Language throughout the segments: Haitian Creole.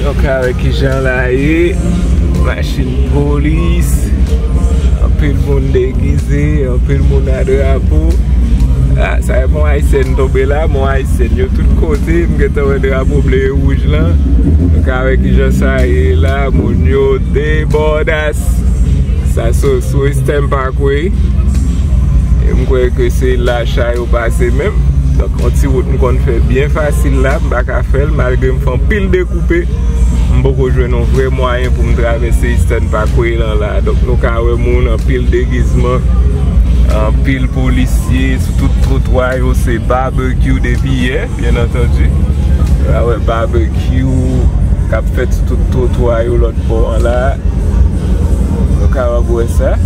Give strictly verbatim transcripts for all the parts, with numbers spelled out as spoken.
Nou ka wè kijan la ye. Machin polis. Anpil moun degize, anpil moun a drapo. Ah, sa e bon Ayisyen tonbe la, bon Ayisyen yo tout kote. M gentan wè drapo ble e wouj lan. Nou ka wè kijan sa ye la, moun yo debòdas. Sa sou, sou Eastern Parkway. E m kwè ke se la cha yo pase menm. Donk, yon ti wout m konn fè byen fasil la, m pa ka fè l, malgre m fè anpil dekoupe. M poko jwenn yon vrè mwayen pou m travèse Eastern Parkway lan la. Donk, nou ka wè moun, anpil degizman, anpil polisye sou tout twotwa yo, se barbecue depi yè, byen antandi. Nou ka wè barbecue k ap fèt sou tout twotwa yo lòt bò an la. Nou kapab wè sa.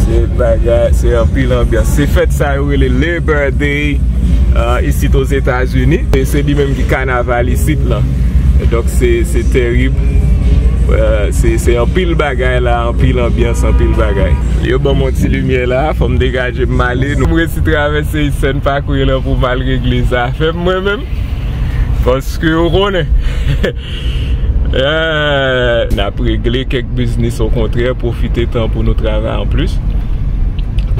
Se bagay, se anpil anbyans. Se fèt sa yo rele Labor Day, euh, isit Ozetazini. E se li menm ki kanaval isit lan. Donk se, se terib. Euh, se, se anpil bagay la, anpil anbyans, anpil bagay. Yo ban m yon ti limyè la, fò m degaje m ale. Nou, m resi travèse Eastern Parkway lan pou m al regle zafè m mwen menm. Paske ou konnen. Eh, n ap regle kèk biznis, okontrè, pwofite tan pou nou travay anplis.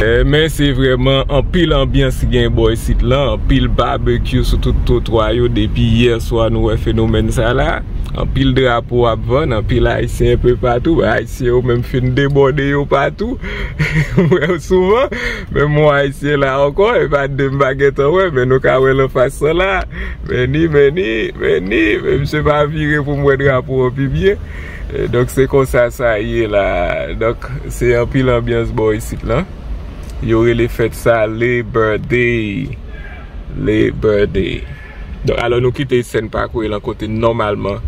Eh, men se vrèman anpil anbyans ki gen bò isit lan, anpil barbecue sou tout twotwa yo depi yè swa nou wè fenomèn sa la. Anpil drapo ap vann, anpil Ayisyen enpe patou. Ayisyen yo menm fin debòde yo patou. M wè yo souvan, men m wè Ayisyen la ankò, e pa de m pa gentan wè, men nou ka wè l anfas lan la. Men ni, men ni, men ni, men misye pa vire pou m wè drapo an pi byen. E donk, se konsa sa ye la. Donk, se anpil anbyans bò isit lan. Yo rele fèt sa Labor Day. Labor Day. Donk, alò, nou kite Eastern Parkway lan kote nòmalman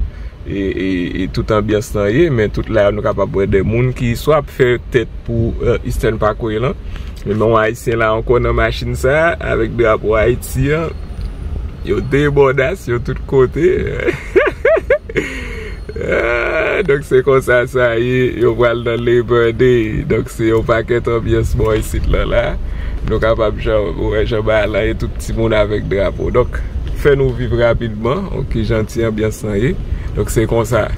e, e, e tout anbyans lan ye, men tout la nou kapab wè de moun ki swa ap fè tèt pou, euh, Eastern Parkway lan. Men yon Ayisyen la ankò nan machin sa, avèk drapo Ayiti an. Yo debòdas, yo tout kote. Ah, donk se konsa sa ye, yo pral nan Labor Day. Donk se yon pakèt anbyans bò isit lan la. Nou kapab jan, wè jan bagay lan ye, tout timoun avèk drapo. Donk, fè nou viv rapidman, oke, jan ti anbyans lan ye. Donk se konsa.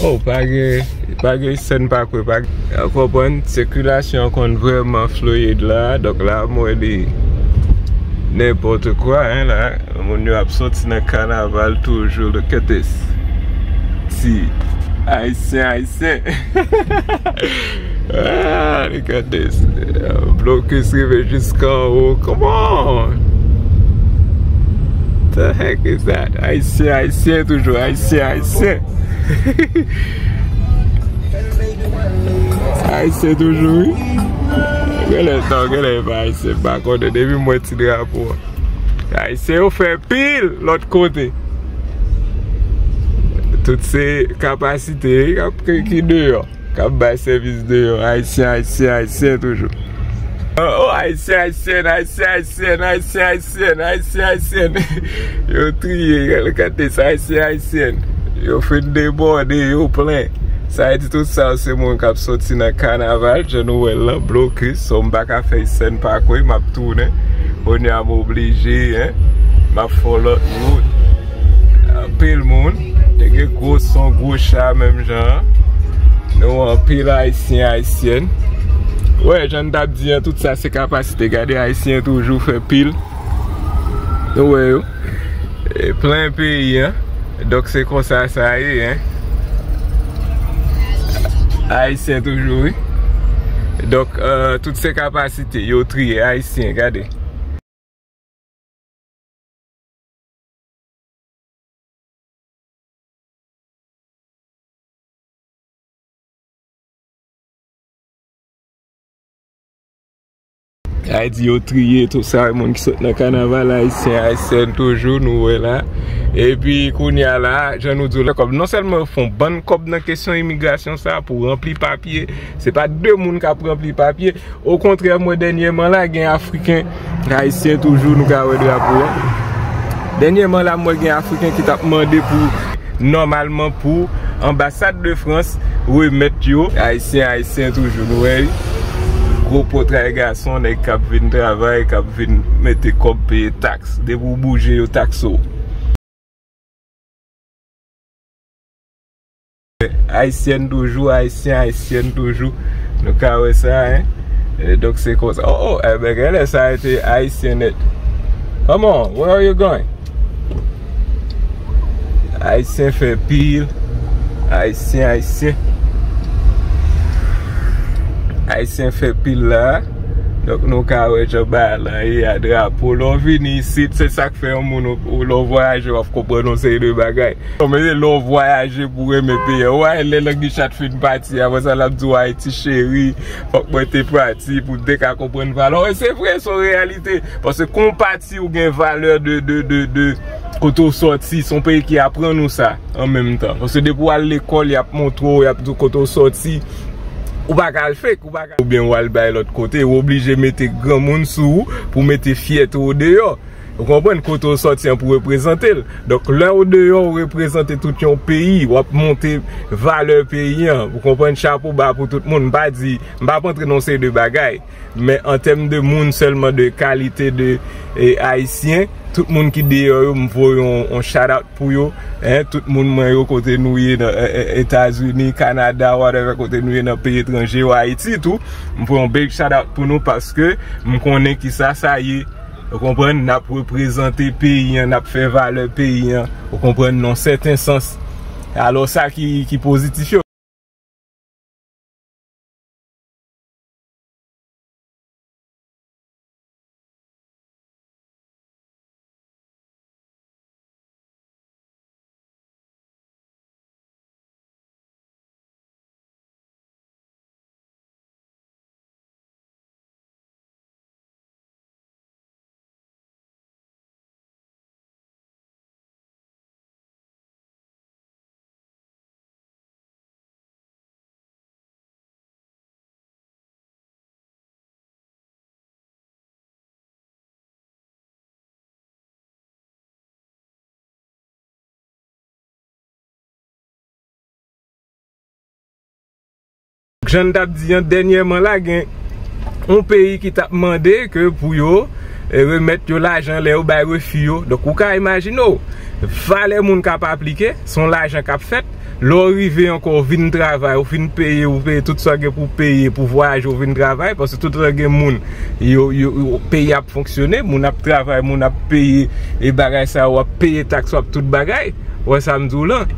Oh, pa gen, pa gen sèn pa kwe, pa gen, ou konprann, sikilasyon an konn vrèman fluid la, donk la, m wè li nenpòt kwa, hein, la, moun yo ap soti nan kanaval toujou, look at this. Ti Ayisyen, Ayisyen. Ah, look at this. Blocus rive jiska anwo. Come on. The heck is that? Ayisyen, Ayisyen toujou. Ayisyen, Ayisyen. Ayisyen toujou, wi. Genlè, non, genlè e pa Ayisyen. M pa konnen. Depi m wè ti drapo an. Ayisyen yo fè pil lòt kote. Tout se kapasite, wi, k ap, ki, ki deyò. K ap bay sèvis deyò. Ayisyen, Ayisyen, Ayisyen toujou. Oh, oh, Ayisyen, Ayisyen, Ayisyen, Ayisyen, Ayisyen, Ayisyen, Ayisyen, Ayisyen. Yo triye, gade, gade sa, Ayisyen, Ayisyen. Yo fin debòde, yo plen. Sa vle di tout sa yo se moun k ap soti nan kanaval, jan nou wè l lan, blokis. So, m pa ka fè sèn pa kwe, m ap tounen. Kounye a m oblije, hein. M ap fè yon lòt wout. Anpil moun. Te gen gwo son, gwo cha menm jan an. Nou anpil Ayisyen, Ayisyèn. Wè, jan n t ap di an, tout sa se kapasite. Gade Ayisyen toujou fè pil. Nou wè yo. E plen peyi an. Donk se konsa sa ye, hein. Ayisyen toujou, wi. Donk, euh, tout se kapasite. Yo triye Ayisyen, gade. Sa vle di yo triye tout sa, moun ki sot nan kanaval, Ayisyen, Ayisyèn toujou, nou wè la. Epi kounye a la, jan nou di w la, kòb, non sèlman yo fè yon bann kòb nan kesyon imigrasyon sa pou ranpli papye, se pa de moun k ap ranpli papye. Okontrè, mwen dènyèman la, gen Afriken, Ayisyen toujou, nou ka wè drapo a. Dènyèman la, mwen gen Afriken ki t ap mande pou, nòmalman, pou anbasad de Frans remèt yo. Ayisyen, Ayisyen toujou, nou wè, gwo potray gason, nèg k ap vin travay, k ap vin mete kòb, peye taks. Depi w bouje, yo takse w. Ayisyèn toujou, Ayisyen, Ayisyèn toujou. Nou ka wè sa, hein? E donk, se konsa. Oh, oh, eh ben, genlè sa a te Ayisyen nèt. Come on, where are you going? Ayisyen fè pil. Ayisyen, Ayisyen. Ayisyen fè pil la. Donk, nou ka wè jan bagay la ye a, drapo. Lè w vini isit, se sa k fè yon moun, ou, ou, lè w vwayaje, w ap konprann yon seri de bagay. Men lè w vwayaje pou renmen peyi a. Ou wè, lè Langi Chat fin pati, apre sa, l ap di w, Ayiti cheri, fòk mwen te pati pou m te ka konprann valè w. E se vre, se yon reyalite. Paske kon pati, ou gen valè de, de, de, de kote w sòti, se yon peyi ki aprann ou sa an menm tan. Paske depi w al lekòl, y ap montre w, y ap di w kote w sòti. Ou pa ka al fake, ou pa ka, oubyen w al bay lòt kote, ou oblije mete granmoun sou ou pou mete fyète w deyò. Ou konprann, kote w sòti an pou reprezante l. Donk, lè w deyò, ou reprezante tout yon peyi, w ap monte valè peyi an. Ou konprann, chapo ba pou tout moun. M pa di, m p ap antre nan yon seri de bagay. Men an tèm de moun sèlman, de kalite de, e, Ayisyen, tout moun ki deyò yo, m voye yon, yon shout out pou yo, hein, tout moun mwen yo kote nou ye nan, e, e, Etazini, Kanada, whatever, kote nou ye nan peyi etranje yo, Ayiti tou, m voye yon big shout out pou nou paske m konnen kisa sa ye. Ou konprann? N ap reprezante peyi an, n ap fè valè peyi an, ou konprann, nan sèten sans. Alò, sa ki, ki pozitif yo. Jan n t ap di an, dènyèman la, gen yon peyi ki t ap mande ke pou yo, e, remèt yo lajan lè yo bay refi yo. Donk, ou ka imajine w, valè moun k ap aplike, se yon lajan k ap fèt. Lè w rive ankò, w vin travay, ou fin peye, ou peye tout sa w gen pou peye, pou vwayaje, ou vin travay, paske tout tan gen moun, yo, yo, yo, peyi ap fonksyone, moun ap travay, moun ap peye, e bagay sa yo, w ap peye taks, w ap tout bagay. Ou wè sa m di w lan?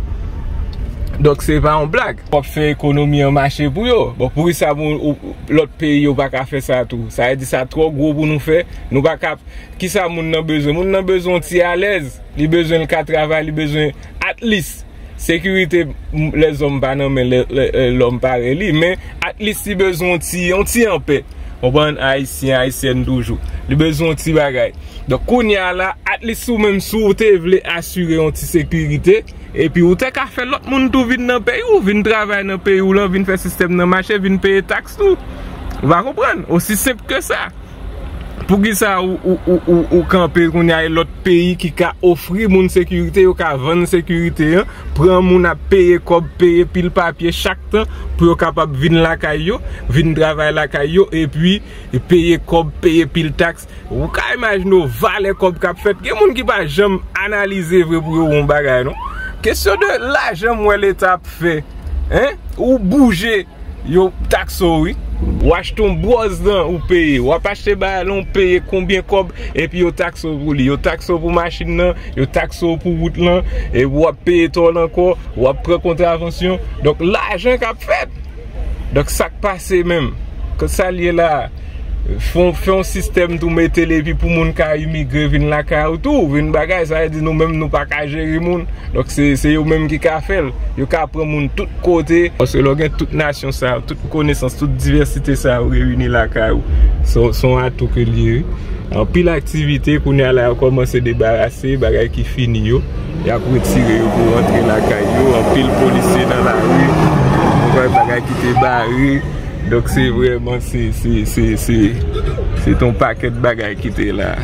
Donk, se pa yon blag. W ap fè ekonomi an mache pou yo. Bon, poukisa moun, ou, lòt peyi yo pa ka fè sa tou? Sa vle di sa twò gwo pou nou fè. Nou pa ka, kisa moun nan bezwen? Moun nan bezwen yon ti alèz. Li bezwen l ka travay, li bezwen at least sekirite, m, lèzòm pa nan men lè, lè, lè, lòm parèy li, men at least li bezwen yon ti, yon ti anpè. Konprann? Ayisyen, Ayisyèn toujou. Li bezwen yon ti bagay. Donk, kounye a la, at least ou menm, si w te vle asire yon ti sekirite, epi ou te ka fè lòt moun tou vin nan peyi w, vin travay nan peyi w lan, vin fè sistèm nan mache, vin peye taks tou. Ou pa konprann? Osi senp ke sa. Poukisa ou, ou, ou, ou, ou kanpe kounye a, e lòt peyi ki ka ofri moun sekirite, yo ka vann sekirite an, pran moun ap peye kòb, peye pil papye chak tan pou yo kapab vin lakay yo, vin travay lakay yo, epi peye kòb, peye pil taks. Ou ka imajine w valè kòb k ap fèt. Gen moun ki pa janm analize vre pou yo wè yon bagay, non. Kesyon de lajan m wè Leta ap fè. Hein? Ou bouje, yo takse w, wi. W achte yon bwòz lan, ou peye. W ap achte bagay lan, ou peye konbyen kòb, epi yo takse w pou li. Yo takse w pou machin nan, yo takse w pou wout lan, e w ap peye tòl ankò, w ap pran kontravansyon. Donk, lajan k ap fèt. Donk, sa k pase menm? Sa l ye la a? Fè yon, fè yon sistèm tou mete l epi pou moun ka imigre vin lakay ou tou, vin bagay, sa vle di nou menm nou pa ka jere moun. Donk se, se yo menm ki ka fè l. Yo ka pran moun tout kote. Paske lè w gen tout nasyon sa yo, tout konesans, tout divèsite sa yo reyini lakay ou, se, se yon atou ke l ye, wi. Anpil aktivite, kounye a la yo kòmanse debarase bagay ki fini yo. Y ap retire yo pou rantre lakay yo. Anpil polisye nan lari. Ou wè bagay ki te bare. Donk se vrèman, se, se, se, se, se t on pakèt bagay ki te la.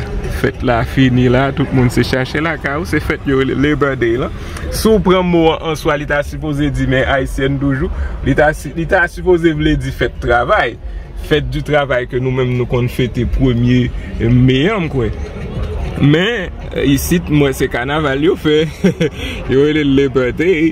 Fèt la fini la, tout moun se chache lakay ou, se fèt yo rele Labor Day la. Si w pran mo an an swa, li ta sipoze di men ayisyèn toujou, li ta si, li ta sipoze vle di fèt travay. Fèt di travay ke nou menm nou konn fete premye me an, m kwè. Men, isit, mwen, se kanaval yo fè. Yo rele l Labor Day.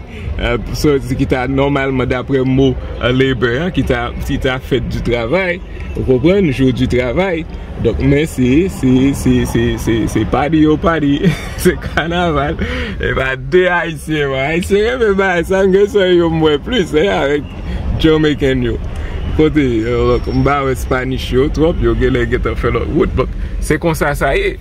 Sòti ki ta nòmalman, daprè mo, euh, labor an, ki ta, ki ta fèt di travay, ou konprann, jou di travay. Donk, men se, se, se, se, se, se pati yo pati, se kanaval. E pa de ayisyen, mwen. Ayisyen renmen bagay sa, m gen sè yo m wè plis, eh, avèk Jamaican yo. Kote, euh, m pa wè Spanish yo twòp, yo genlè gentan fè lòt wout, donk, se konsa sa ye.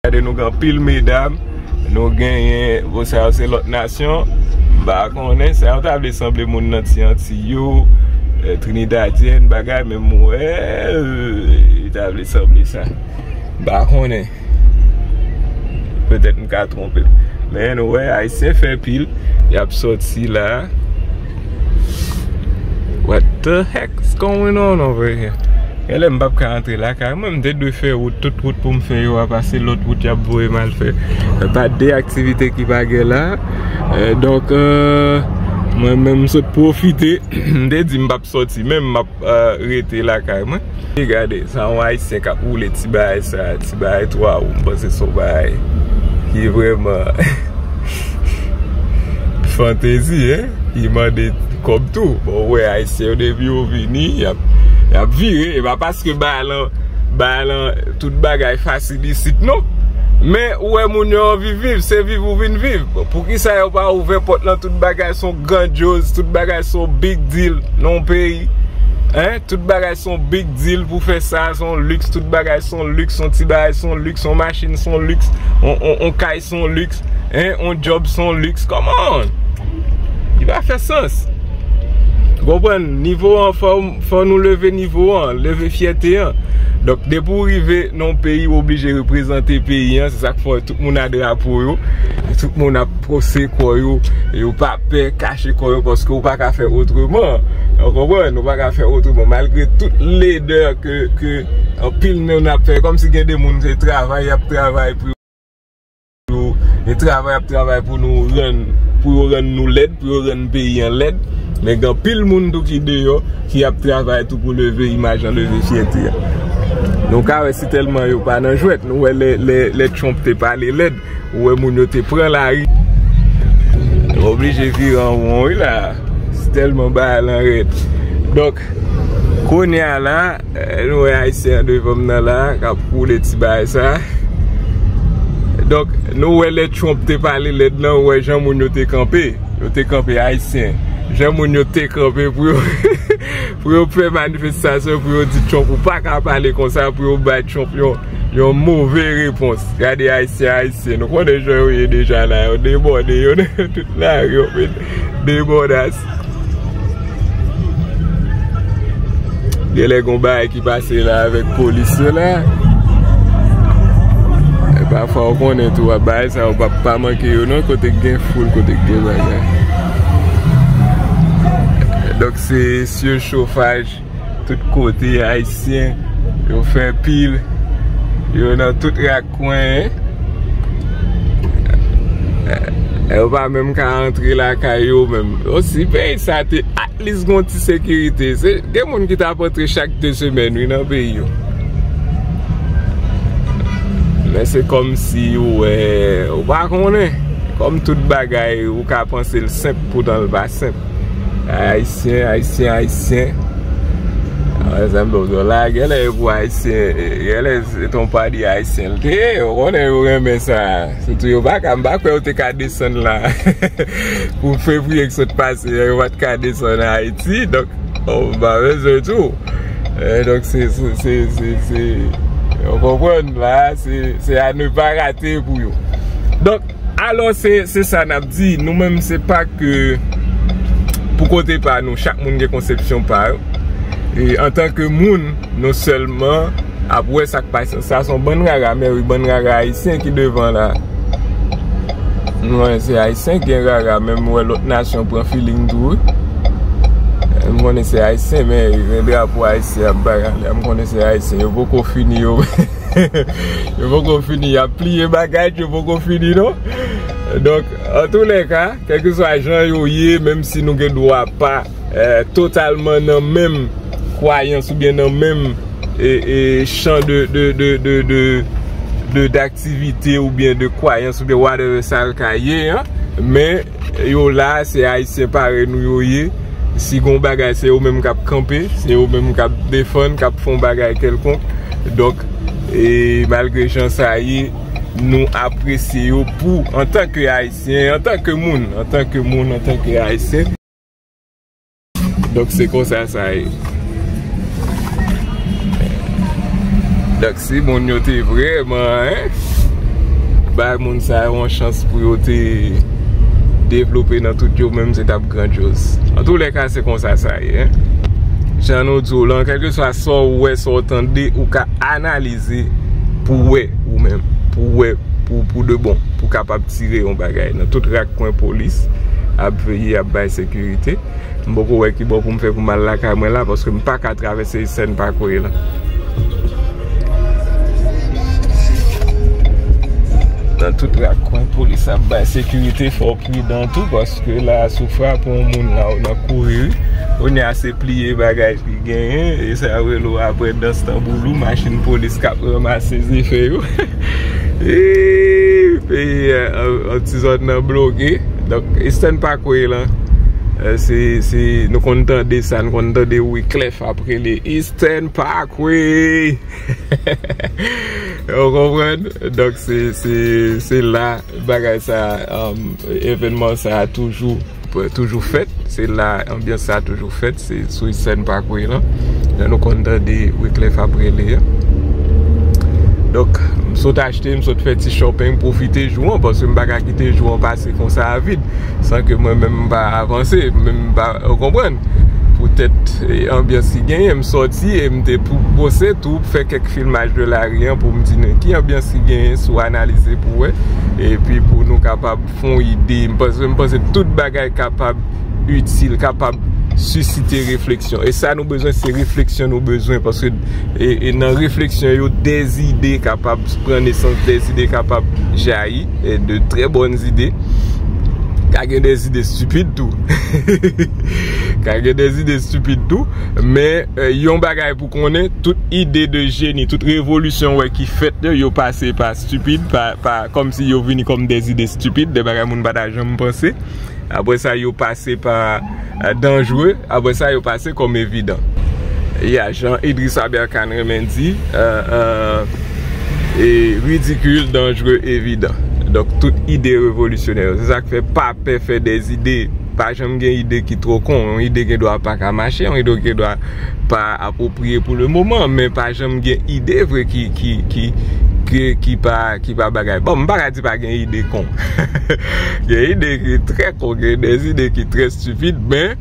Gade nou gen anpil medam, nou genyen, bon, sa yo se lòt nasyon, m pa konnen, sa yo ta vle sanble moun nan ti Anti yo, eh, Trinidadyen, bagay, men m wè, eh, li ta vle sanble sa. M pa konnen. Petèt m ka twonpe m. Men anyway, ayisyen fè pil. Y ap sòti la. What the heck is going on over here? Genlè m p ap ka antre lakay mwen, m te dwe fè wout, tout wout pou m fè yo a, pase lòt wout y ap voye m al fè. Pa de aktivite ki pa gen la. Eh, donk, eh, mwen menm m sot pwofite. M te di m p ap sòti, men m ap, eh, rete lakay mwen. Gade, sa yon ayisyen k ap woule ti bagay sa, ti bagay twa wou, m panse se yon bagay ki vrèman fantezi, hein? Ki mande kòb tou. Bon, ou wè ayisyen yo depi yo vini, y ap, y ap vire. E pa paske bagay lan, bagay lan, tout bagay fasil isit, non. Men ou wè moun yo anvi viv, se viv ou vin viv. Bon, poukisa yo pa ouvè pòt lan, tout bagay se yon grandyoz, tout bagay se yon big deal nan yon peyi? Hein? Tout bagay se yon big deal pou fè sa, se yon liks, tout bagay se yon liks, yon ti bagay se yon liks, yon machin se yon liks, yon, yon, yon kay se yon liks, hein, yon djòb se yon liks. Come on! Li pa fè sans. Ou konprann? Nivo an, fò, fò nou leve nivo an, leve fyète an. Donk, depi w rive nan yon peyi, w oblije reprezante peyi an. Se sa k fè tout moun a drapo yo. Tout moun ap pwose kò yo. Yo pa pè kache kò yo paske w pa ka fè otreman. Ou konprann? Ou pa ka fè otreman. Malgre tout ledè ke, ke anpil moun ap fè, kòmsi gen de moun se travay y ap travay pou yo, e travay y ap travay pou nou rann, pou yo rann nou lèd, pou yo rann peyi an lèd. Men gen anpil moun tou ki deyò, ki ap travay tou pou leve imaj an, leve fyète an. Nou ka wè si tèlman yo pa nan jwèt. Nou wè lè, lè, lè Trump te pale lèd, ou wè moun yo te pran lari. Yo oblije vire an won, wi la. Si tèlman bagay lan rèd. Donk, kounye a la, eh, nou wè ayisyen an devan m nan la, k ap woule ti bagay sa. Donk, nou wè lè Trump te pale lèd lan, ou wè jan moun yo te kanpe. Yo te kanpe ayisyen. Jan moun yo te kanpe pou yo, pou yo fè manifestasyon, pou yo di Trump, ou pa ka pale konsa, pou yo bay Trump yon, yon move repons. Gade ayisyen, ayisyen. Nou konnen jan yo ye deja la, yo debòde, yo nan tout lari, yo fin debòdas. Genlè gon bagay ki pase la avèk polis yo la. E pafwa ou konnen tou, bagay sa yo pa, pa manke yo non, kote k gen foul, kote k gen bagay. Donk se sye chofaj tout kote, ayisyen, yo fè pil, yo nan tout rak kwen. E yo pa menm ka antre lakay yo menm. Bon, si peyi sa te at least gon ti sekirite, se, gen moun ki t ap antre chak de semèn, wi, nan peyi yo. Men se kòmsi ou wè, ou pa konnen. Kòm tout bagay, ou ka panse l senp, poutan l pa senp. Ayisyen, ayisyen, ayisyen. Sa m di w la, genlè e pou Ayisyen, genlè se t on pati Ayisyen l te ye, ou konnen yo renmen sa. Sitou yo pa ka, m pa kwè yo te ka desann la pou fevriye k sot pase a, yo pa t ka desann Ayiti, donk, oh, m pa bezwen di w. Eh, donk, se, se, se, se, se, ou konprann, la, se, se à ne pas rater pou yo. Donk, alò, se, se sa n ap di. Nou menm, se pa ke pou kote pa nou, chak moun gen konsepsyon pa yo. E antanke moun, nou sèlman ap wè sa k pase. Sa se yon bann rara, men wi, bann rara ayisyen ki devan la. M konnen se ayisyen ki gen rara, men m wè lòt nasyon pran feeling tou, wi. M konnen se ayisyen, men gen drapo ayisyen ap bay anlè. M konnen se ayisyen. Yo poko fini, yo. Yo poko fini, y ap pliye bagay, yo poko fini, non. Donk, antoulèka, kèlkeswa jan yo ye, menm si nou gen dwa pa, eh, totalman nan menm kwayans oubyen nan menm, e, e, chan de, de, de, de, de, de, d'aktivite oubyen de kwayans oubyen whatever sa l ka ye, an, men yo la, se Ayisyen parèy nou yo ye. Si gon bagay, se yo menm k ap kanpe, se yo menm k ap defann, k ap fè yon bagay kèlkonk. Donk, e malgre jan sa ye, nou apresye yo pou, antanke Ayisyen, antanke moun, antanke moun, antanke Ayisyen. Donk, se konsa sa ye. Donk, si moun yo te vrèman, en, bay moun sa yo yon chans pou yo te devlope nan tout yo menm, se t ap grandyoz. Antoulèka, se konsa sa ye, en. Jan nou di w lan, kèlkeswa sa w wè, sa w tande, ou ka analize pou wè ou menm, pou wè, pou, pou de bon, pou kapab tire yon bagay. Nan tout rak kwen polis ap veye, ap bay sekirite. M poko wè ki bò pou m fè pou m al lakay mwen la, paske m pa ka travèse Eastern Parkway la. Nan tout rakwen, polis ap bay sekirite, fò w pridan tou, paske la, sou frape yon moun la, ou nan kouri, wi. Kounye a, se pliye bagay ki genyen, e sa yo rele w apre dans tanboulou, machin polis k ap ranmase zefè yo. E peyi a, an, an ti zòn nan bloke. Donk, Eastern Parkway lan, eh, se, se, nou konn tande sa, nou konn tande Wyclef ap rele Eastern Parkway. Ou konprann? Donk, se, se, se la bagay sa, um, evènman sa a toujou, toujou fèt. Se la anbyans sa a toujou fèt. Se sou Eastern Parkway lan. Jan nou konn tande Wyclef ap rele a. Donk, m sot achte, m sot fè ti shopping, pwofite jou an, paske m pa ka kite jou an pase konsa a vid, san ke mwen menm m pa avanse, menm m pa, ou konprann? Poutèt, eh, anbyans ki genyen, m sòti e m te pou pwose tou, fè kèk filmaj de lari an pou m di nou ki anbyans ki genyen, si w analize pou wè, epi pou nou kapab fè yon ide. M panse, m panse tout bagay kapab itil, kapab sisite refleksyon. E sa nou bezwen, se refleksyon nou bezwen, paske, e, e nan refleksyon yo, dèzide kapab pran nesans, dèzide kapab jayi, e de trè bòn zide. Ka gen dèzide estipid tou. Ka gen dèzide estipid tou, men, e, yon bagay pou konnen, tout ide de jeni, tout revolisyon wè ki fèt yo, yo pase pa estipid, pa, pa, kòmsi yo vini kòm dèzide estipid, de bagay moun pa ta janm panse. Apre sa, yo pase pa, eh, danjre. Apre sa, yo pase kòm evidan. Ya, jan Idriss Aberkan renmen di, eh, eh, e ridikil, danjre, evidan. Donk, tout ide revolisyonè yo. Se sa k fè pa pè fè dèzide. Pa janm gen ide ki twò kon. Yon ide gen dwa pa ka mache, yon ide gen dwa pa apwopriye pou le moman, men pa janm gen ide vre ki, ki, ki, ki, ki pa, ki pa bagay. Bon, m pa ka di pa gen ide kon. Gen ide ki trè kon, gen dèzide ki trè estipid, men,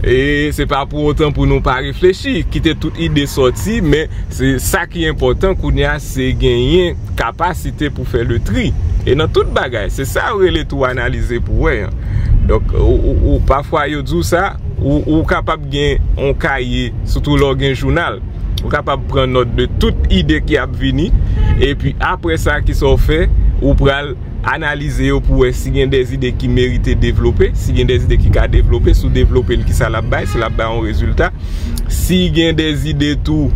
e se pa pou otan pou nou pa reflechi, kite tout ide sòti, men se sa ki enpòtan kounye a, se genyen kapasite pou fè le tri. E nan tout bagay, se sa yo rele tou analize pou wè an. Donk, ou, ou, ou, pafwa yo di w sa, ou, ou kapab gen yon kaye, sitou lè w gen jounal. Ou kapab pran nòt de tout ide ki ap vini, epi apre sa, kisa w fè? Ou pral analize yo pou wè si gen dèzide ki merite devlope, si gen dèzide ki ka devlope, si w devlope l, kisa l ap bay, si l ap bay yon rezilta. Si gen dèzide tou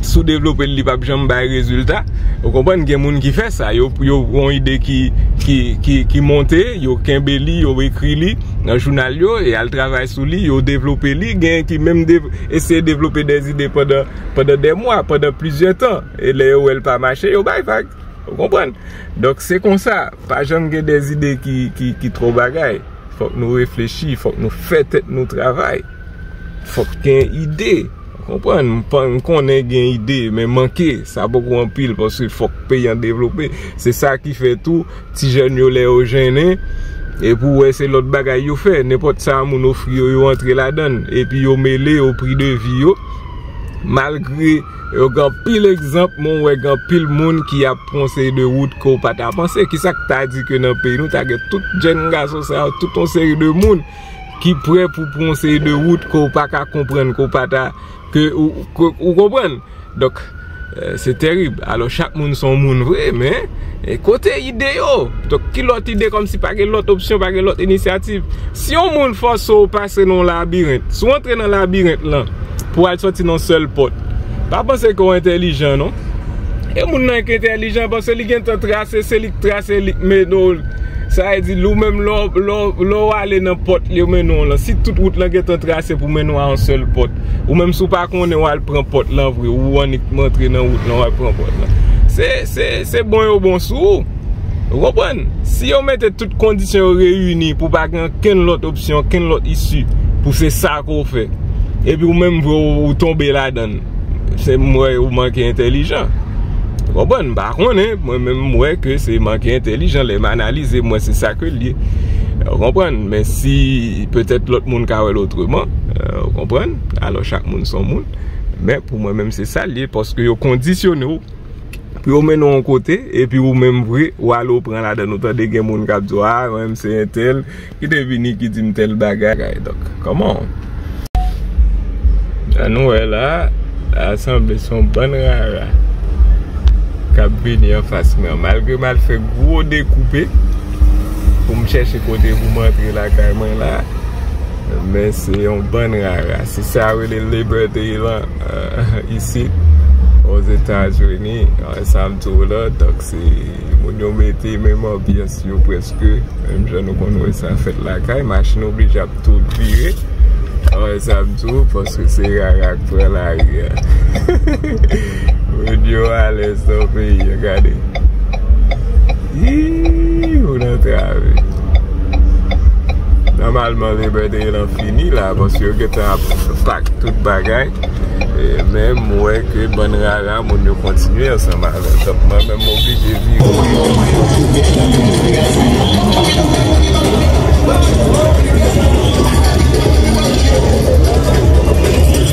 Si w devlope l, li p ap janm bay rezilta. Ou konprann, gen moun ki fè sa. Yo, yo yon ide ki, ki, ki, ki monte, yo kenbe li, yo ekri li nan jounal yo, e al travay sou li, yo devlope li. Gen ki menm dev-, eseye devlope de ide pandan, pandan de mwa, pandan plizyè tan. E lè yo wè l pa mache, yo bay vag. Ou konprann? Donk, se konsa. Pa janm gen de ide ki, ki, ki twò bagay. Fòk nou reflechi, fòk nou fè tèt nou travay. Fòk gen ide. Ou konprann? M pa, m konnen gen ide, men manke, sa poko anpil, paske fòk peyi an devlope. Se sa ki fè tou, ti jèn yo lè yo jennen, epi w wè se lòt bagay yo fè. Nenpòt sa moun ofri yo, yo antre ladan l. Epi yo mele o pri de vi yo. Malgre yo gen anpil egzanp, mwen wè gen anpil moun ki ap pran seri de wout ke w pa ta panse. Kisa k ta di ke nan peyi nou ta gen tout jèn gason sa yo, tout yon seri de moun ki prè pou pran yon seri de wout ke w pa ka konprann, ke w pa ta, ke ou, ke, ou konprann? Donk, eh, se terib. Alò, chak moun se yon moun vre, men, eh, kote ide yo? Donk, ki lòt ide, kòmsi pa gen lòt opsyon, pa gen lòt inisyativ? Si yon moun fòse w pase nan yon labirent, si w antre nan labirent lan pou w al sòti nan yon sèl pòt, pa panse ke w entèlijan, non. E moun nan ki entèlijan, paske li gentan trase, se li k trase, li k mennen w. Sa vle di, ou menm, lè w, lè w, lè w ale nan pòt li mennen w lan, si tout wout lan gentan trase pou mennen w a yon sèl pòt, ou menm, si w pa konnen, w al pran pòt lan vre, ou annik antre nan wout lan, w al pran pòt lan. Se, se, se bon yo bon sou ou. Ou konprann? Si yo mete tout kondisyon yo reyini pou pa gen okenn lòt opsyon, okenn lòt isi, pou se sa ke w fè, epi ou menm vre ou, ou tonbe ladan l, se m wè ou manke entèlijan. Ou konprann? M pa konnen, mwen menm m wè ke se manke entèlijan, lè m analize, mwen se sa ke l ye. Ou konprann? Men si petèt lòt moun ka wè l otreman, eh, ou konprann? Alò chak moun se yon moun. Men pou mwen menm se sa l ye, paske yo kondisyone w pou yo mennen w yon kote, epi ou menm vre, ou ale ou pran ladan l. Ou tande gen moun k ap di w, "A, mwen menm se entèl ki te vini ki di m tèl bagay." Donk, kòman? Jan nou wè la, la sanble se yon bann rara k ap vini anfas mwen an. Malgre m al fè gwo dekoupe pou m chèche kote pou m antre lakay mwen la, men se yon bann rara. Se sa yo rele Labor Day lan, eh, isit, Ozetazini, eh, sa m di w la. Donk, se moun yo mete menm anbyans yo prèske, menm jan nou konn wè sa fèt lakay. Machin oblije ap tout vire, eh, sa m di w, paske se rara k pran lari a. Moun yo alèz nan peyi a, gade. Yii, moun antrave. Nòmalman, Labor Day lan fini la, paske yo gentan ap pak tout bagay. E, men m wè ke bann rara moun yo kontinye ansanm avè l. Donk, mwen menm, m oblije vire.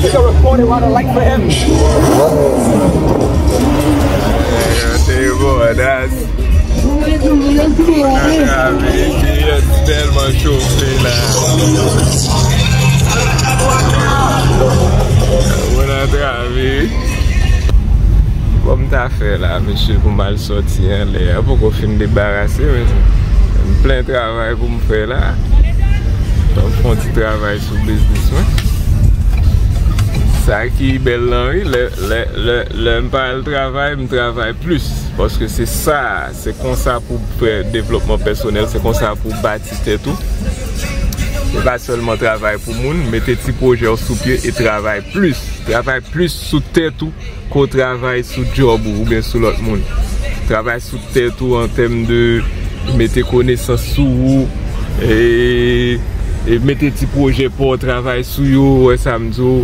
Take a reporter on a light for him. Te bon, das. Antrave, P S tèlman chofe la. Moun antrave. Kòman m ta fè la, mesye, pou m al sòti anlè a? Poko fin debarase, men m plen travay pou m fè la. Fò m fè yon ti travay sou biznis mwen. Sa ki bèl lan, wi, lè, lè, lè, lè m pa al travay, m travay plis. Paske se sa, se konsa pou fè devlopman pèsonèl, se konsa pou bati tèt ou. Se pa sèlman travay pou moun, mete ti pwojè w sou pye e travay plis. Travay plis sou tèt ou ke w travay sou djòb ou oubyen sou lòt moun. Travay sou tèt ou an tèm de mete konesans sou ou, e, e mete ti pwojè pa w, travay sou yo, wè sa m di w,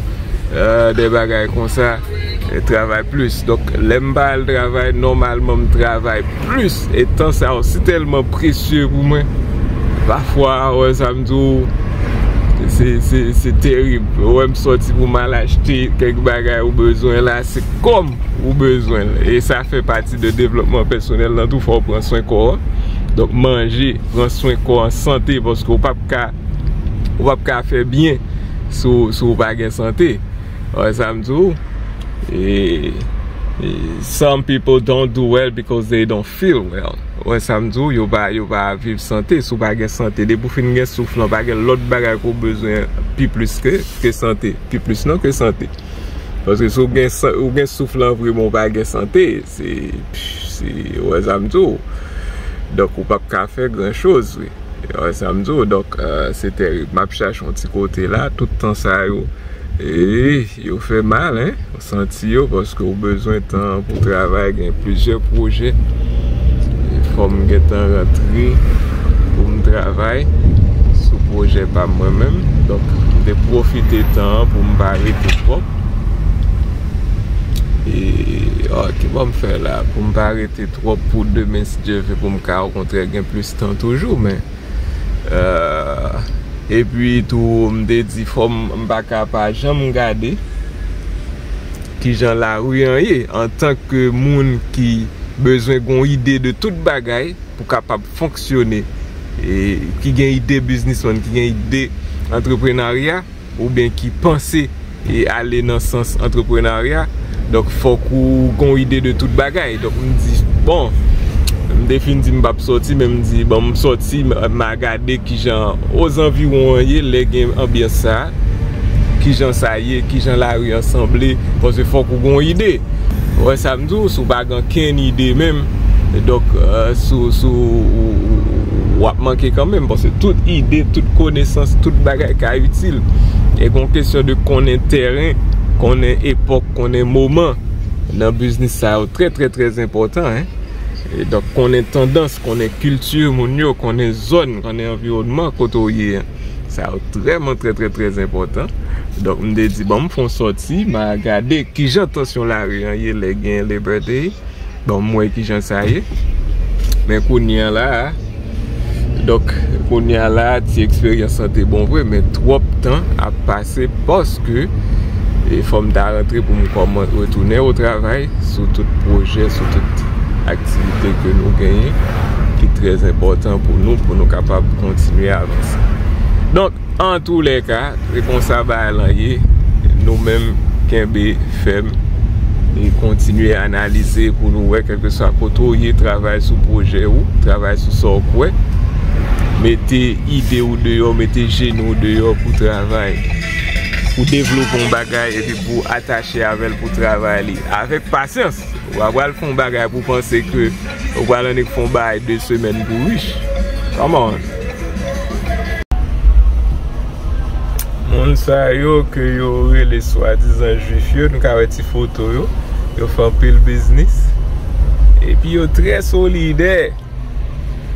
e, de bagay konsa, e travay plis. Donk, lè m pa al travay, nòmalman m travay plis. E tan sa yo si tèlman presye pou mwen. Pafwa, wè sa m di w, se, se, se terib. Ou wè m sòti pou m al achte kèk bagay ou bezwen la, se kò m ou bezwen l. E sa fè pati de devlopman pèsonèl lan tou, fò w pran swen kò w. Donk, manje, pran swen kò w an sante, paske w p ap ka, ou p ap ka fè byen si w, si w pa gen sante. Wè sa m di w? E, e, some people don't do well because they don't feel well. Wè sa m di w? Yo pa, yo pa viv sante. Si w pa gen sante, depi w fin gen souf lan, pa gen lòt bagay ke w bezwen pi plis ke, ke sante. Pi plis non ke sante. Paske si w gen san-, ou gen souf lan vre, men w pa gen sante, se, se, ou wè sa m di w. Donk, ou p ap ka fè gran choz vre. Ou wè sa m di w. Donk, euh, se terib. M ap chache yon ti kote la, tout tan sa yo, e, yo fè mal, hein. Ou santi yo, paske ou bezwen tan pou travay, gen plizyè pwojè. E fò m gentan rantre pou m travay sou pwojè pa m mwen menm. Donk, m te pwofite tan an pou m pa rete twòp. E, ok, ban m fè la, pou m pa rete twòp pou demen, si Dye vle, pou m ka, okontrè, gen plis tan toujou, men, euh, epi tou, m te di, fò m, m pa ka pa janm gade kijan lari an ye, antanke moun ki bezwen gon ide de tout bagay pou kapab fonksyone, e ki gen ide biznismann, ki gen ide antreprenarya, oubyen ki panse e ale nan sans antreprenarya. Donk, fòk ou gon ide de tout bagay. Donk, m di, bon, m te fin di m p ap sòti, men m di, bon, m sòti, m, m a gade kijan ozanviwon an ye, lè gen anbyans sa a, kijan sa ye, kijan lari an sanble, paske fòk ou gon ide. Ou wè sa m di w, si w pa gen ankenn ide menm, donk, euh, si w, si w, w ap manke kanmenm, paske tout ide, tout konesans, tout bagay ka itil. E gon kesyon de konnen tèren, konnen epòk, konnen moman nan biznis sa yo trè, trè, trè enpòtan, hein. E donk, konnen tandans, konnen kilti moun yo, konnen zòn, konnen anviwònman kote w ye an. Sa yo vrèman trè, trè, trè enpòtan. Donk, m te di, bon, m fè yon sòti, m a gade kijan tansyon lari an ye lè gen Labor Day. Bon, m wè kijan sa ye. Men kounye a la, donk, kounye a la, ti eksperyans lan te bon vre, men twòp tan ap pase paske, e, fò m ta rantre pou m kòman retounen o travay sou tout pwojè, sou tout aktivite ke nou genyen, ki trè enpòtan pou nou, pou nou kapab kontinye avanse. Donk, antoulèka, se konsa bagay lan ye, nou menm kenbe fèm e kontinye analize pou nou wè, kèlkeswa kote w ye, travay sou pwojè ou, travay sou sa w kwè, mete ide w deyò, mete jeni w deyò pou travay, pou devlope yon bagay epi pou atache avè l, pou travay li avèk pasyans. Ou pa pral fè yon bagay pou panse ke ou pral annik fè yon bagay de semèn pou rich. Come on. Moun sa yo ke yo rele swadizan jwif yo, nou ka wè ti foto yo. Yo fè anpil biznis. Epi yo trè solidè.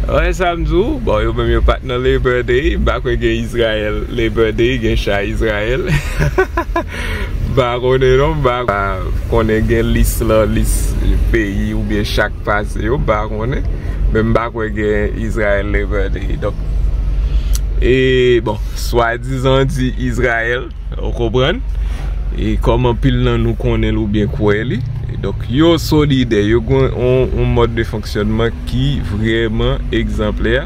Wè sa m di w, bon, yo menm yo pa t nan Labor Day, m pa kwè gen Izrayèl Labor Day, gen cha Izrayèl. M pa konnen non, m pa konnen gen lis lan, lis peyi oubyen cha k pase yo, m pa konnen. Men m pa kwè gen Izrayèl Labor Day. Donk, e, bon, swadizan di Izrayèl, ou konprann? E kòm anpil nan nou konnen l oubyen kwè li. Donk, yo solidè, yo gen yon, yon mòd de fonksyònman ki vrèman egzanplè,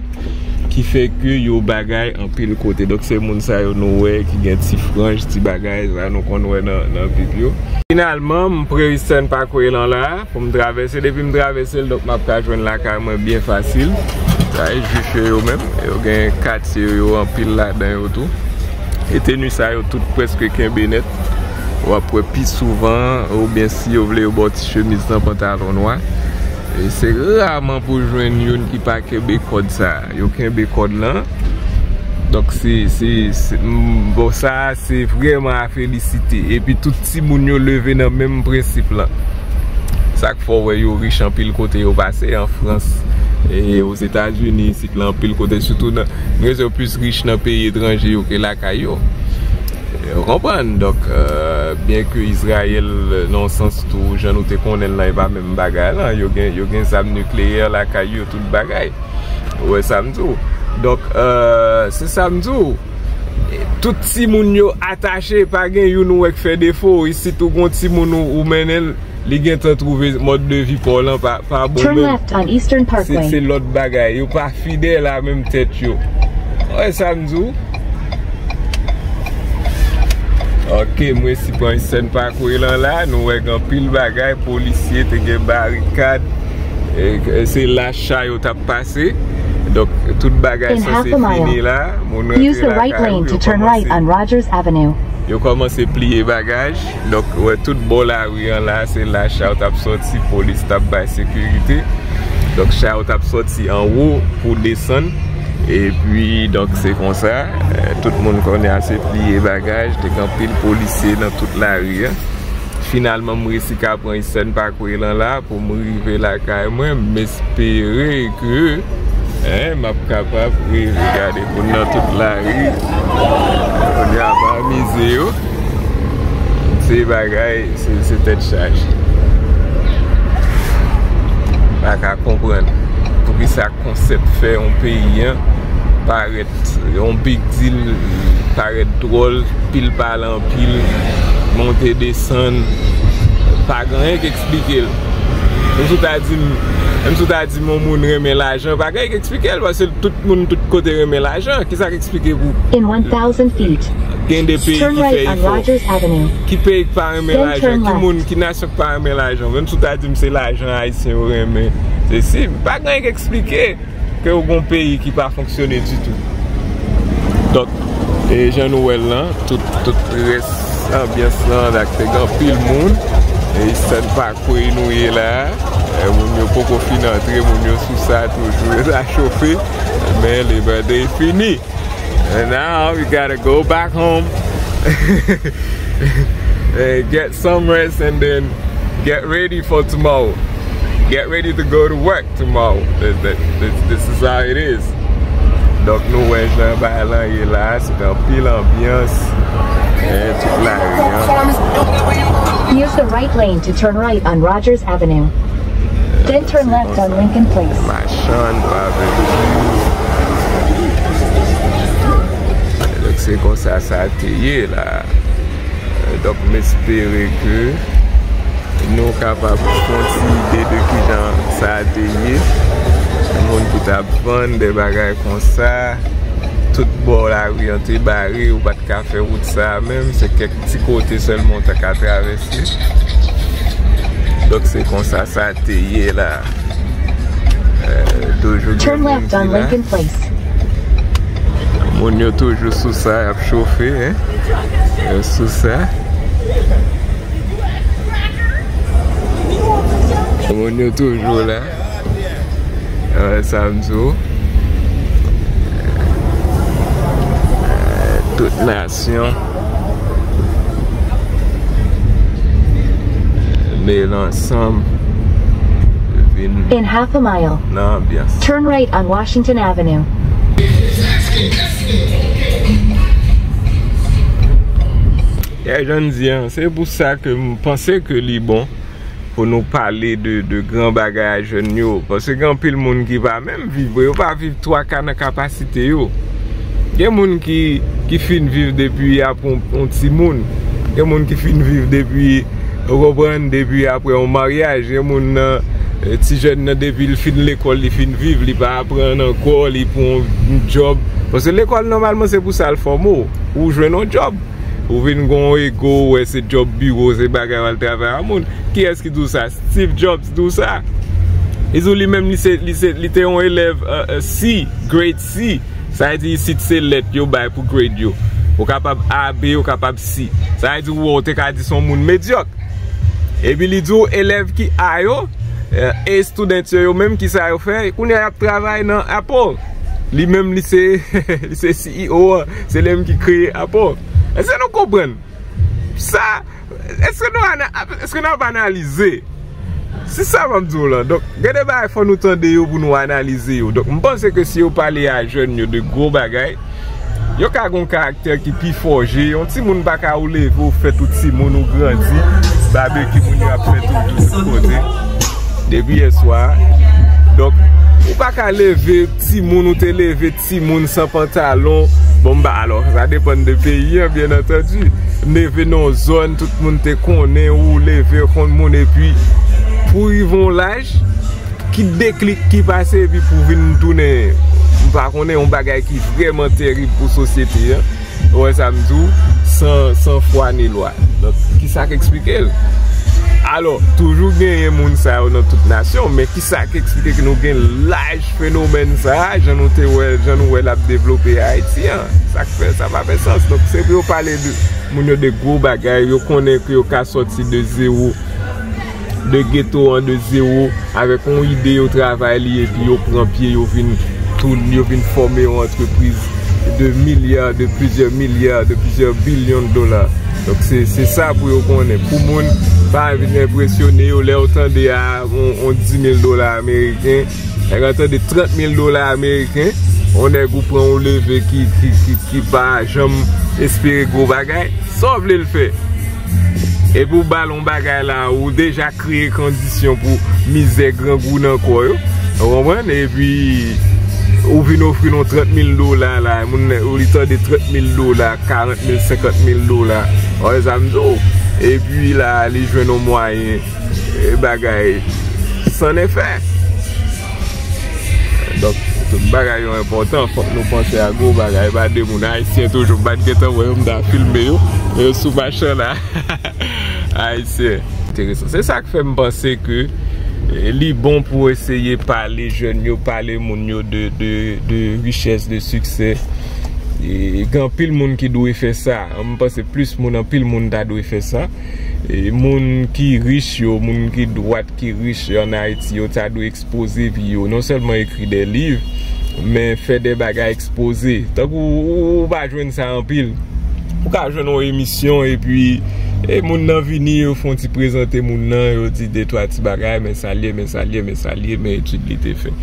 ki fè ke yo bagay anpil kote. Donk, se moun sa yo nou wè ki gen ti franj, ti bagay, sa nou konn wè nan, nan videyo. Finalman, m pre Eastern Parkway lan la, pou m travèse. Depi m travèse l, donk, m ap ka jwenn lakay mwen byen fasil. Sa e jwif yo, yo menm. Yo gen katye yo anpil ladan yo tou. E teni sa yo tout prèske kenbe nèt. W ap wè pi souvan, oubyen si yo vle yo ba w ti chemiz nan pantalon nwa. E se raman pou w jwenn youn ki pa kenbe kòd sa. Yo kenbe kòd lan. Donk se, se, se, m, bon, sa se vrèman a felisite. Epi tout timoun yo leve nan menm prensip lan. Sa k fè w wè yo rich anpil kote yo pase, an Frans, e Ozetazini, isit lan anpil kote, sitou nan, m kwè yo plis rich nan peyi etranje yo ke lakay yo. Ou konprann? Donk, euh, byen ke Izrayèl, nan yon sans tou, jan nou te konnen l lan, e pa menm bagay lan. Yo gen, yo gen zam nikleyè lakay yo, tout bagay. Ou wè sa m di w? Donk, euh, se sa m di w. Tout timoun yo atache, pa gen youn ou wè k fè defo. Isit ou gon timoun ou, ou mennen l, li gentan twouve mòd de vi pa w lan pa, pa bon menm. Turn left on Eastern Parkway. Se, se lòt bagay. Yo pa fidèl a menm tèt yo. Ou wè sa m di w? Ok, m resi pran Eastern Parkway lan la. Nou wè gen anpil bagay. Polisye, te gen barikad. E, e se la cha yo t ap pase. Donk, tout bagay sanse fini la. Moun rantre lakay yo, yo kòmanse. In half a mile, use the right lane to turn right on Rogers Avenue. Yo kòmanse pliye bagaj. Donk, ou wè, tout bò lari an la, se la cha yo t ap sòti, polis t ap bay sekirite. Donk, cha yo t ap sòti anwo pou desann. Epi, donk, se konsa, eh, tout moun kounye a se pliye bagaj. Te gen anpil polisye nan tout lari an. Finalman, m resi ka pran Eastern Parkway lan la pou m rive lakay mwen. M espere ke, en, m ap kapab rive. Gade moun nan tout lari. Kounye a, ap amize yo. Se bagay, se, se tèt chaje. Pa ka konprann poukisa konsèp fè yon peyi an parèt yon big deal, parèt dwòl, pil pale anpil, monte desann, pa gen anyen ki eksplike l. Menm si w ta di m, menm si w ta di m yon moun renmen lajan, pa gen anyen ki eksplike l, paske tout moun tout kote renmen lajan. Kisa k eksplike pou In one thousand feet, gen de peyi turn ki right peye on fò? Rogers Avenue. Ki peyi ki pa renmen Then lajan? Turn Ki left. Moun, ki nasyon ki pa renmen lajan? Menm si w ta di m se lajan ayisyen yo renmen, se si, pa gen anyen ki eksplike ke w gon peyi ki pa fonksyone ditou. Donk, e jan nou wè l lan, tout, tout rès anbyans lan, la te gen anpil moun. E Eastern Parkway nou ye la. E moun yo poko fin antre, moun yo sou sa toujou, sa chofe. Men Labor Day fini. And now we gotta go back home. And get some rest and then get ready for tomorrow. Get ready to go to work tomorrow. This, this, this, this is how it is. Donk nou wè jan bagay lan ye la, se anpil anbyans. Eh, tout lari an. Use the right lane to turn right on Rogers Avenue. Then turn left on Lincoln Place. Machann, Avenue. Donk se konsa sa te ye la. Donk m espere ke nou kapab fè yon ti ide de kijan sa te ye. Moun ki t ap vann de bagay konsa, tout bò lari an te bare, ou pa t ka fè wout sa a menm, se kèk ti kote sèlman w ta ka travèse. Donk se konsa sa te ye la. Eh, toujou gen moun ki la. Moun yo toujou sou sa, y ap chofe, en. Yo sou sa. Moun yo toujou la. Wè sa m di w. Tout nasyon mele ansanm vin In half a mile, nan anbyans. Turn right on Washington Avenue. Yeah, jan m di an, se pou sa ke m panse ke li bon pou nou pale de, de gran bagay a jèn yo. Paske gen anpil moun ki pa menm viv vre, yo pa viv twa ka nan kapasite yo. Gen moun ki, ki fin viv depi apre yon, yon timoun. Gen moun ki fin viv depi, ou konprann, depi apre yon maryaj. Gen moun nan, eh, ti jèn nan, depi l fin lekòl, li fin viv, li pa aprann ankò, li pran yon, yon djòb. Paske lekòl, nòmalman, se pou sa l fòme w, pou w jwenn yon djòb. Ou vin gon ego, ou wè se djòb biwo, se bagay w al travay a moun. Kiyès ki di w sa? Steve Jobs di w sa. Li di w li menm, li se, li se, li te yon elèv, euh, euh, C, grade C. Sa vle di isit se lèt yo bay pou grade yo. Ou kapab A, B, ou kapab C. Sa vle di ou, ou te ka di se yon moun medyòk. Epi li di w elèv ki A yo, eh, A student yo, yo menm ki sa yo fè, kounye a y ap travay nan Apple. Li menm li se, li se C E O an, se li menm ki kreye Apple. Èske nou konprann? Sa, èske nou ana-, èske n ap analize? Se sa m ap di w lan. Donk, gen de bagay fò nou tande yo pou nou analize yo. Donk, m panse ke si yo pale a jèn yo de gwo bagay, yo ka gon karaktè ki pi fòje. Yon timoun pa ka ou leve, ou fè tout timoun, ou grandi, babeki moun yo ap fè tout, tout, tout kote. Depi yèswa. Donk, ou pa ka leve timoun, ou te leve timoun san pantalon. Bon, m pa, alò, sa depann de peyi an, byen antandi. M leve nan yon zòn, tout moun te konnen ou leve konn moun, epi pou rive yon laj, ki deklik ki pase, epi pou vin tounen, m pa konnen, yon bagay ki vrèman terib pou sosyete an. Ou wè sa m di w, san, san fwa ni lwa. Donk, kisa k eksplike l? Alò, toujou genyen moun sa yo nan tout nasyon, men kisa k eksplike ke nou gen laj fenomèn sa a, jan nou te wè, jan nou wè l ap devlope Ayiti an? Sa k fè sa pa fè sans. Donk, se pou yo pale de moun yo de gwo bagay, yo konnen ke yo ka sòti de zewo, de geto an de zewo, avèk yon ide yo travay li, epi yo pran pye, yo vin toun, yo vin fòme yon antrepriz de milya, de plizyè milya, de plizyè bilyon de dola. Donk, se, se sa pou yo konnen. Pou moun pa vin enpresyone yo, lè yo tande a, on, on dis mil dola ameriken, lè yo tande trant mil dola ameriken, on nèg ou pran ou leve ki, ki, ki, ki pa janm espere gwo bagay, sa w vle l fè? Epi ou ba l yon bagay la, ou deja kreye kondisyon pou mizè, grangou nan kò yo. Ou konprann? Epi ou vin ofri l yon trant mil dola la, moun nan, ou li tande trant mil dola, karant mil, senkant mil dola. Ou wè sa m di w? Epi la, li jwenn yon mwayen, e, bagay san efè. Donk, tout bagay yo enpòtan, fòk nou panse a gwo bagay, pa de moun ayisyen toujou, m pa t gentan wè yo, m ta filme yo, men yo sou machan la. Ayisyen. Enteresan. Se sa k fè m panse ke, eh, li bon pou eseye pale jèn yo, pale moun yo de, de, de richès, de siksè. E gen anpil moun ki dwe fè sa. M panse plis moun, anpil moun ta dwe fè sa. E moun ki rich yo, moun ki dwat, ki rich ann Ayiti yo, ta dwe ekspoze vi yo. Non sèlman ekri de liv, men fè de bagay ekspoze. Tankou ou, ou pa jwenn sa anpil. Ou ka jwenn yon emisyon epi, e moun nan vini, yo fè yon ti prezante moun nan, yo di de twa ti bagay, men sa l ye, men sa l ye, men sa l ye, men etid li te fè.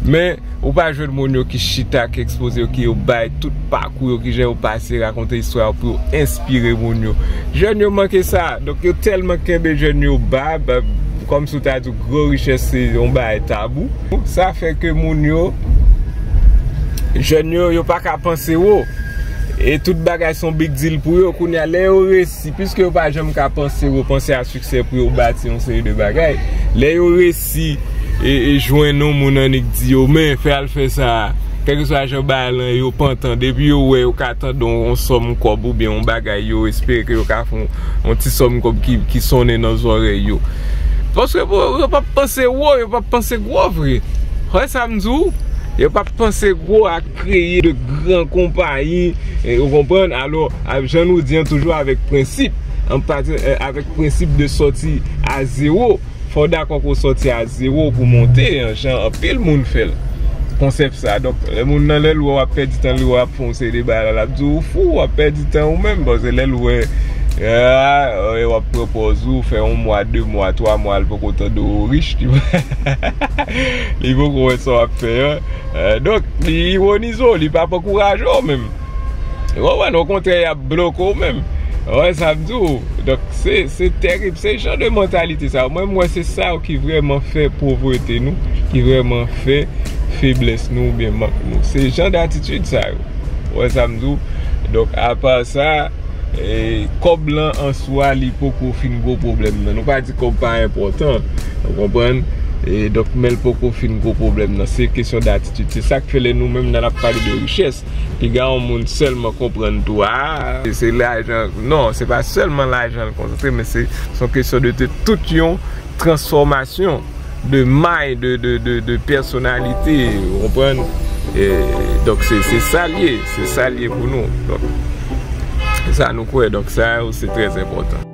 Men ou pa jwenn moun yo ki chita, ki ekspoze yo, ki yo bay tout pakou yo, ki jan yo pase, rakonte istwa yo pou yo enspire moun yo. Jèn yo manke sa. Donk, yo tèlman kenbe jèn yo ba, ba, kòmsi w ta di gwo richès se yon bagay tabou. Sa fè ke moun yo, jèn yo, yo pa ka panse wo. E tout bagay se yon big deal pou yo. Kounye a, lè yo resi, piske yo pa janm ka panse wo, panse a siksè pou yo bati yon seri de bagay, lè yo resi e, e jwenn yon moun annik di yo, men, fè al fè sa, kèlkeswa jan bagay lan ye, yo pantan. Depi yo wè yo ka tande yon, yon sòm kòb oubyen yon bagay, yo espere ke yo ka fè yon, yon ti sòm kòb ki, ki sonnen nan zòrèy yo. Paske pou yo p ap panse wo, yo p ap panse gwo vre. Wè sa m di w? Yo p ap panse gwo a kreye de gran konpayi, e, ou konprann? Alò, a, jan nou di an, toujou avèk prensip, an pati, e, avèk prensip de sòti a zewo. Fò w dakò ke w sòti a zewo pou w monte, an, jan anpil moun fè l. Konsèp sa. Donk, lè moun nan, lè l wè w ap pèdi tan li, w ap fè yon seri de bagay la, l ap di w fou, w ap pèdi tan ou menm, paske lè l wè, a, w ap pran pòz ou, fè yon mwa, de mwa, twa mwa, l poko tande w rich, li poko wè sa w ap fè an. E, donk, li ironize w, li p ap ankouraje w menm. Ou konprann? Okontrè, y ap bloke w menm. Ou wè sa m di w? Donk, se, se terib. Se jan de mantalite sa yo. Mwen, m wè se sa yo ki vrèman fè povrete nou, ki vrèman fè feblès nou oubyen mank nou. Se jan datitid sa yo. Ou wè sa m di w? Donk, apa sa, e, kòb lan an swa, li poko fin gwo pwoblèm nan. Nou pa di kòb pa enpòtan. Ou konprann? E donk, men l poko fin gwo pwoblèm nan. Se kesyon datitid. Se sa k fè lè nou menm nan ap pale de richès, piga yon moun sèlman konprann tou, a, se lajan. Non, se pa sèlman lajan l konsantre, men se, se yon kesyon de, de tout yon transfòmasyon de may, de, de, de, de pèsonalite, ou konprann? E, donk, se, se sa l ye, se sa l ye pou nou. Donk, se sa nou kwè, donk, sa yo, se trè enpòtan.